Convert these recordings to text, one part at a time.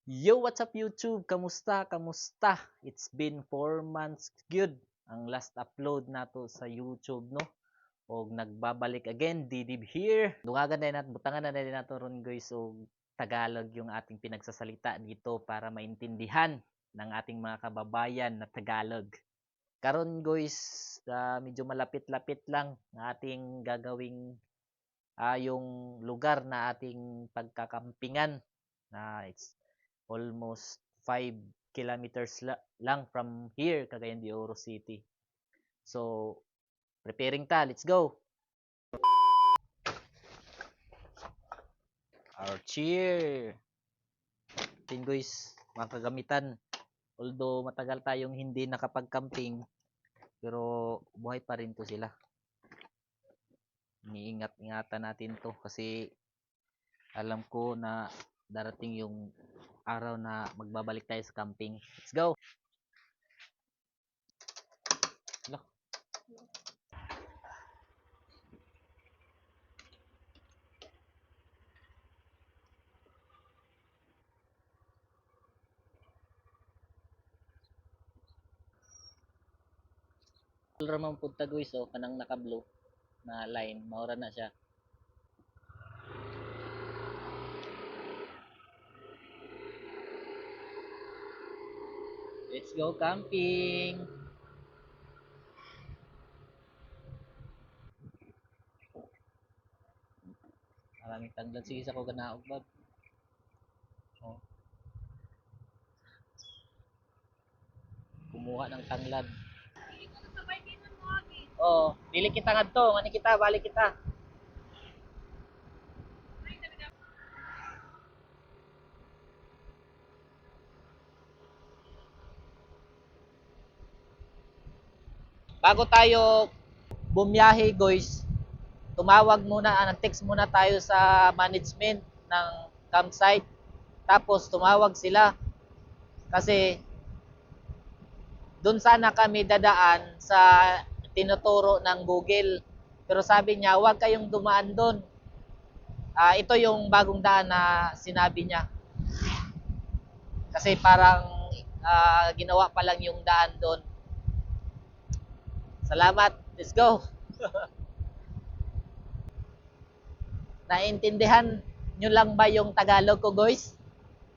Yo, what's up, YouTube? Kamusta? Kamusta? It's been 4 months good ang last upload nato sa YouTube, no? Og nagbabalik again, Didib here. Dungagan na nato, butangan na din nato ron, guys, og Tagalog yung ating pinagsasalita dito para maintindihan ng ating mga kababayan na Tagalog. Karon, guys, medyo malapit-lapit lang ang ating gagawing yung lugar na ating pagkakampingan na it's almost 5 kilometers lang from here, Cagayan de Oro City. So, preparing ta. Let's go! Our cheer! Atin, guys, mga kagamitan. Although matagal tayong hindi nakapag-camping, pero buhay pa rin to sila. Iniingat-ingatan natin to kasi alam ko na darating yung araw na magbabalik tayo sa camping. Let's go! Hala. Ra man pud ta, guys, oh, kanang naka-blue na line, maura na siya. Let's go camping! Maraming tanglad. Sige sa ko ganaog bab. Oh. Kumuha ng tanglad. Oh, dili kita ngadto, ngani kita, balik kita. Bago tayo bumiyahe, guys, tumawag muna, nag-text muna tayo sa management ng campsite. Tapos tumawag sila kasi doon sana kami dadaan sa tinuturo ng Google. Pero sabi niya, huwag kayong dumaan doon. Ito yung bagong daan na sinabi niya. Kasi parang ginawa pa lang yung daan doon. Salamat. Let's go. Naintindihan nyo lang ba yung Tagalog ko, guys?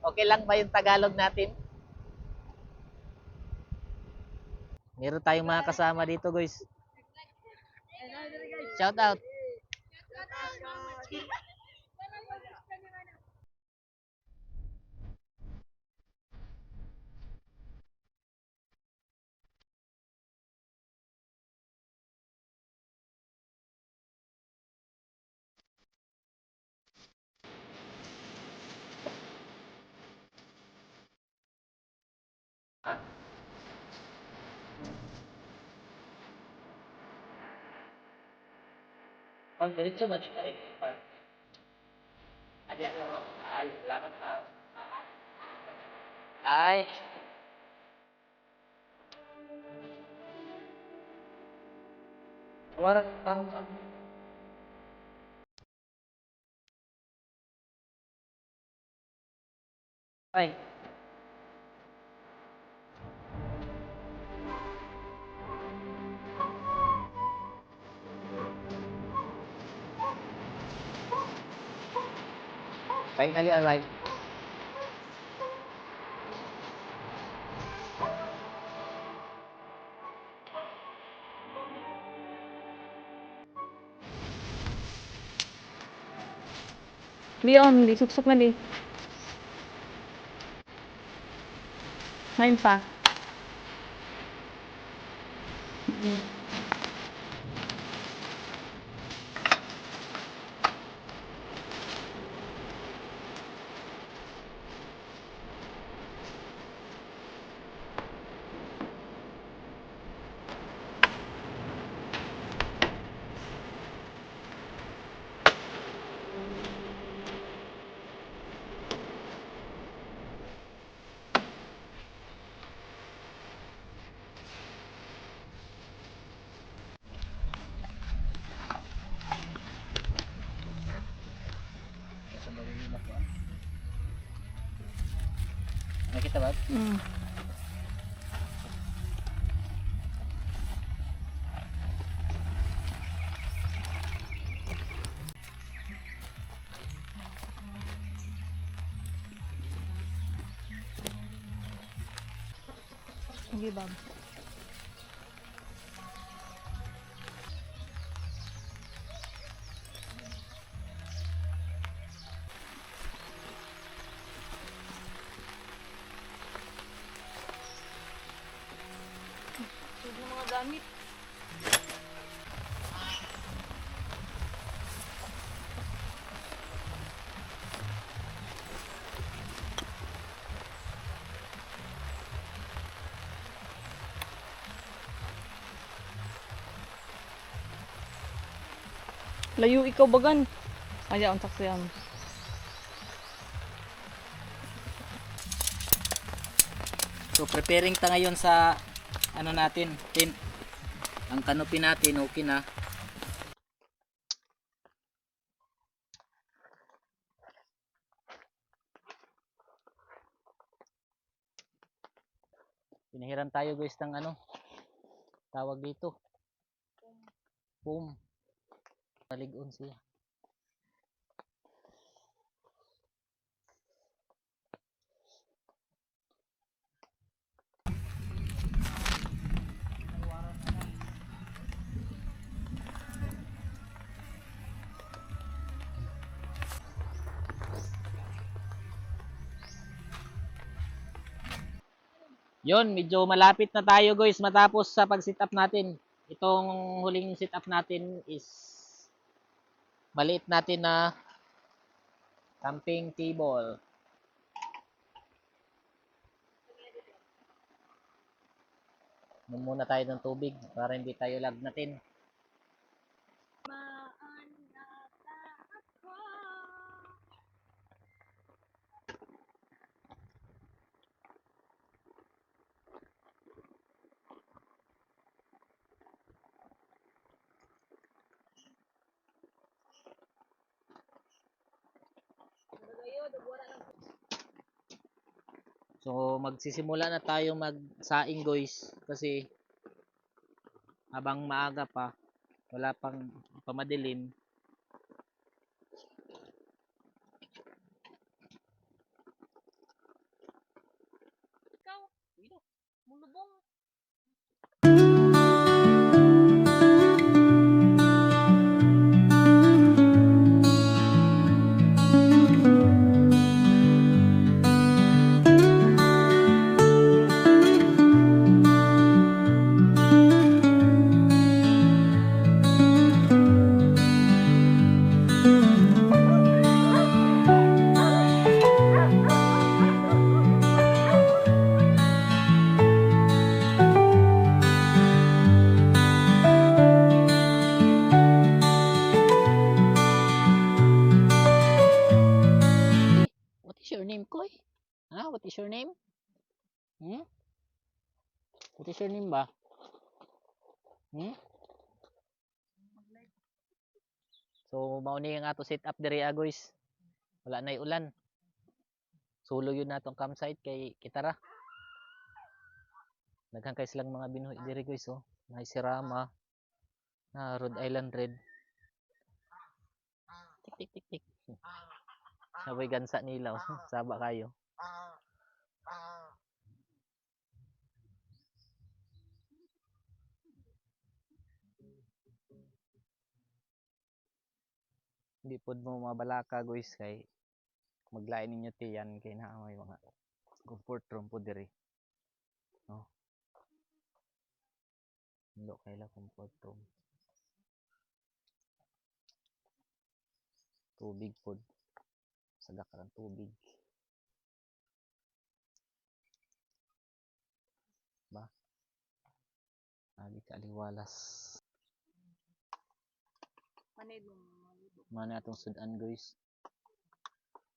Okay lang ba yung Tagalog natin? Meron tayong mga kasama dito, guys. Shout out. Pag diretso ba siya? Ay, salamat. Ay. Wala. Ay. Finally arrived. Leon, di suksok na di. Ngayon pa. Nakita ba? Mm. Sige, Bob. Sud ng mga gamit. Layo ikaw bagan. Ay, ang saksiyan. So preparing ta ngayon sa ano natin, tent. Ang canopy natin okay na. Pinahiram tayo guys ng ano, tawag dito. Foam. Palig-on siya. Yun, medyo malapit na tayo guys matapos sa pag-sit up natin. Itong huling sit up natin is maliit natin na camping table. Inom muna tayo ng tubig para hindi tayo lagnatin. So magsisimula na tayo magsaing guys kasi habang maaga pa, wala pang pamadilim. Ikaw, mulubong. What is your name, Koy? Ha? What is your name? Hmm? What is your name ba? Hmm? So, mao ni ang ato set up diri ah, guys. Wala na'y ulan. Sulo yun na atong campsite kay kitara. Daghan kay silang mga binuhi diri guys oh. May Sirama, na Rhode Island Red. Tik tik tik tik. Naboy gansa nila oh. Saba kayo. Hindi pod mo mabalaka guys kay maglain ninyo tiyan kay naa may mga comfort room po diri. No. Indo kay la comfort room. Tubig pod. Saga ka ng tubig. Ba? Agi ka aliwalas. Manid mo. Mana atong sudan guys.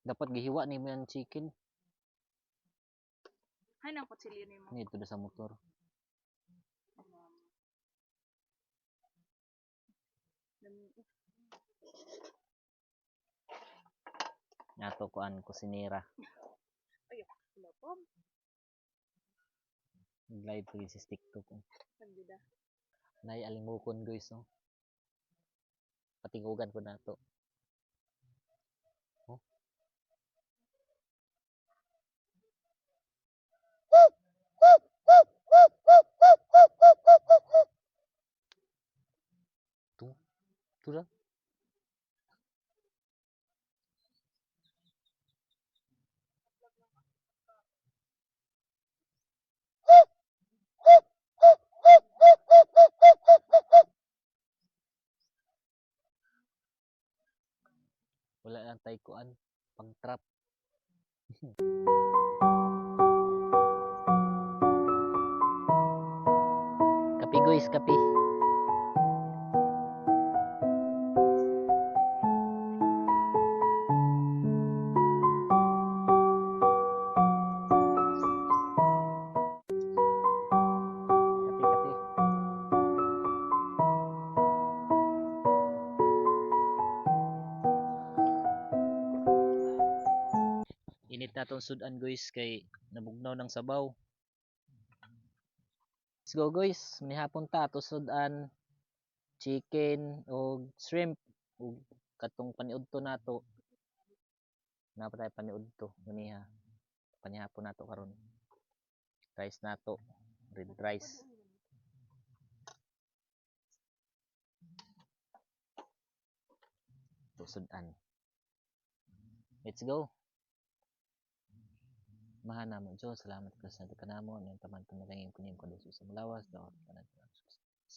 Dapat gihiwa nimo yung chicken. Hay nang kutsilyo nimo. Nito sa motor. Nato kuan kusinera. Ay, love. YouTube. Live ko sa TikTok, oh. Nagbida. Nay alimukon, guys, oh. Patingugan ko na to. Oh. Tu. Tu ra. Wala lang tay kuan pang trap. Kape, guys, kape. Kape, kape. Init na tong sudan, guys, kay nabugnaw ng sabaw. Let's go, guys. Mihapon ta to sudan chicken og shrimp ug katong paniudto nato. Naa pa tayo paniudto ganiha. Panihapon nato karon. Rice nato, red rice. To sudan. Let's go. Mahal namo Diyos, salamat ka sa kanamo, ang taman panalangin ko niyang kundi sa malawas, dapat tanan.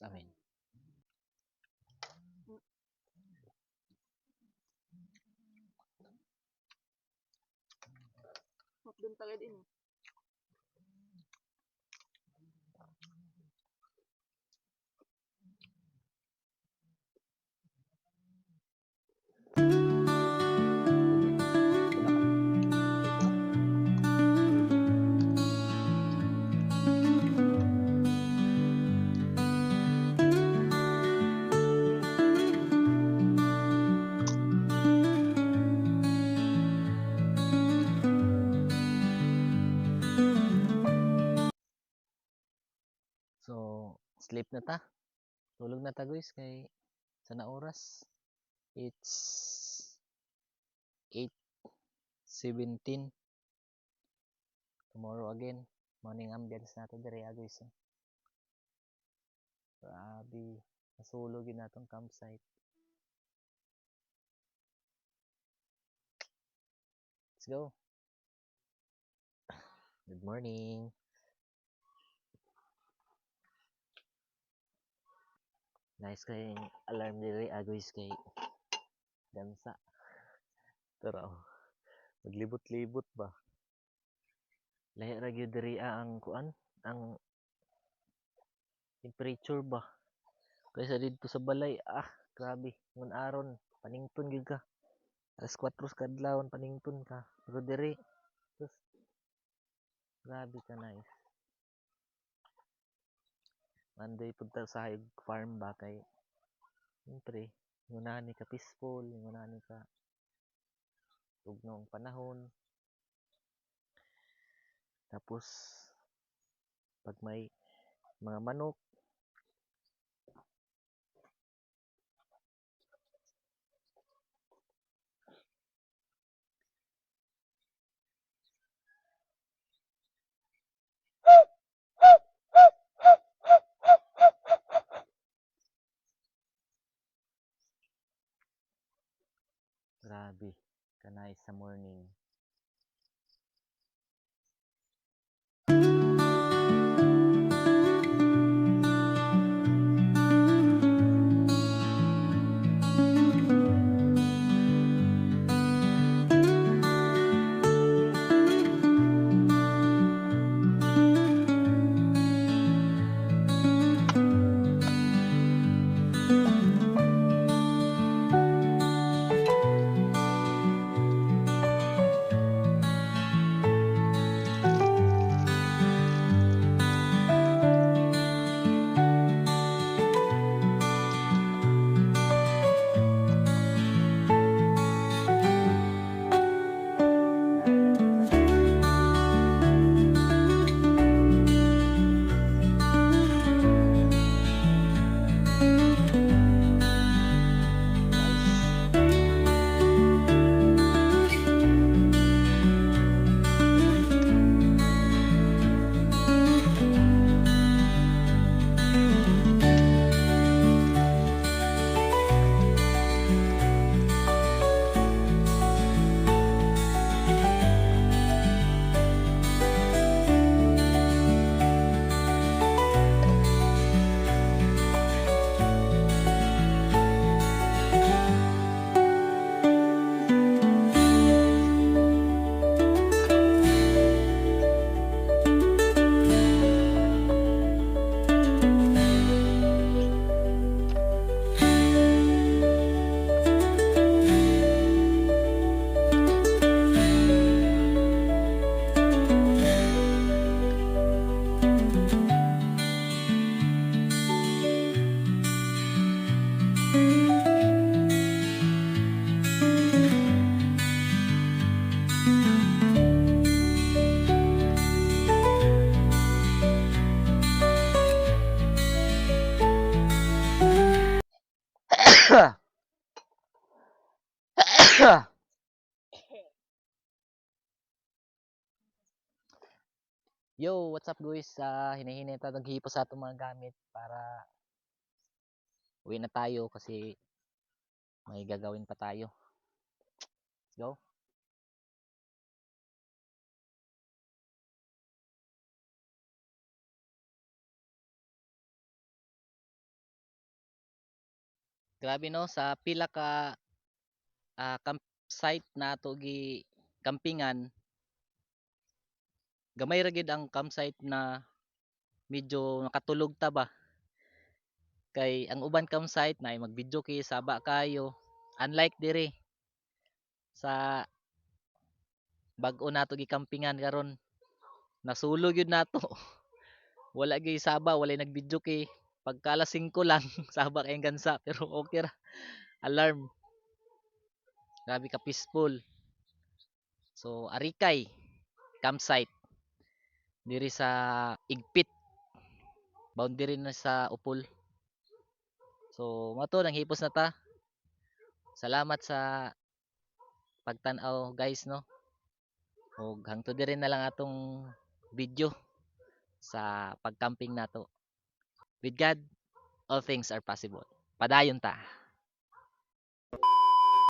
Amen. Doon tagad ini. So, sleep na ta. Tulog na ta, guys, kay sa na oras. It's 8:17. Tomorrow again. Morning ambience nato diri, ah, guys, eh. Grabe. Nasulog yun natong campsite. Let's go. Good morning. Nice kay alarm diri, ah, guys, kay gansa. Pero maglibot-libot ba. Lahi ra gyud diri, ah, ang kuan, ang temperature ba. Kaysa didto sa balay, ah, grabe, ngun aron panington gyud ka. Alas 4 sa kadlawon panington ka. Pero diri, sus, grabe ka nice. Mandoy pud ta sa farm ba kay siyempre ngunani ka peaceful, ngunani ka tugnaw ang panahon. Tapos pag may mga manok, grabe ka nice sa morning. Yo, what's up, guys? Hinahinay ta, naghihipos sa atong mga gamit para uwi na tayo kasi may gagawin pa tayo. Let's go. Grabe, no, sa pila ka campsite na ato gi campingan, gamay ra gyud ang campsite na medyo nakatulog ta ba, kay ang uban campsite na mag-video kay saba kayo, unlike diri sa bag-o nato gikampingan karon, nasulo gyud nato. Wala gyud saba, walay nag-video kay pagka alas 5 lang saba kay gansa, pero okay ra alarm. Grabe ka peaceful. So Arikay campsite diri sa Igpit, boundary na sa Upol. So mao to, nanghipos na ta. Salamat sa pagtan-aw, guys, no. Og hangtod diri na lang atong video sa pagcamping nato. With God, all things are possible. Padayon ta.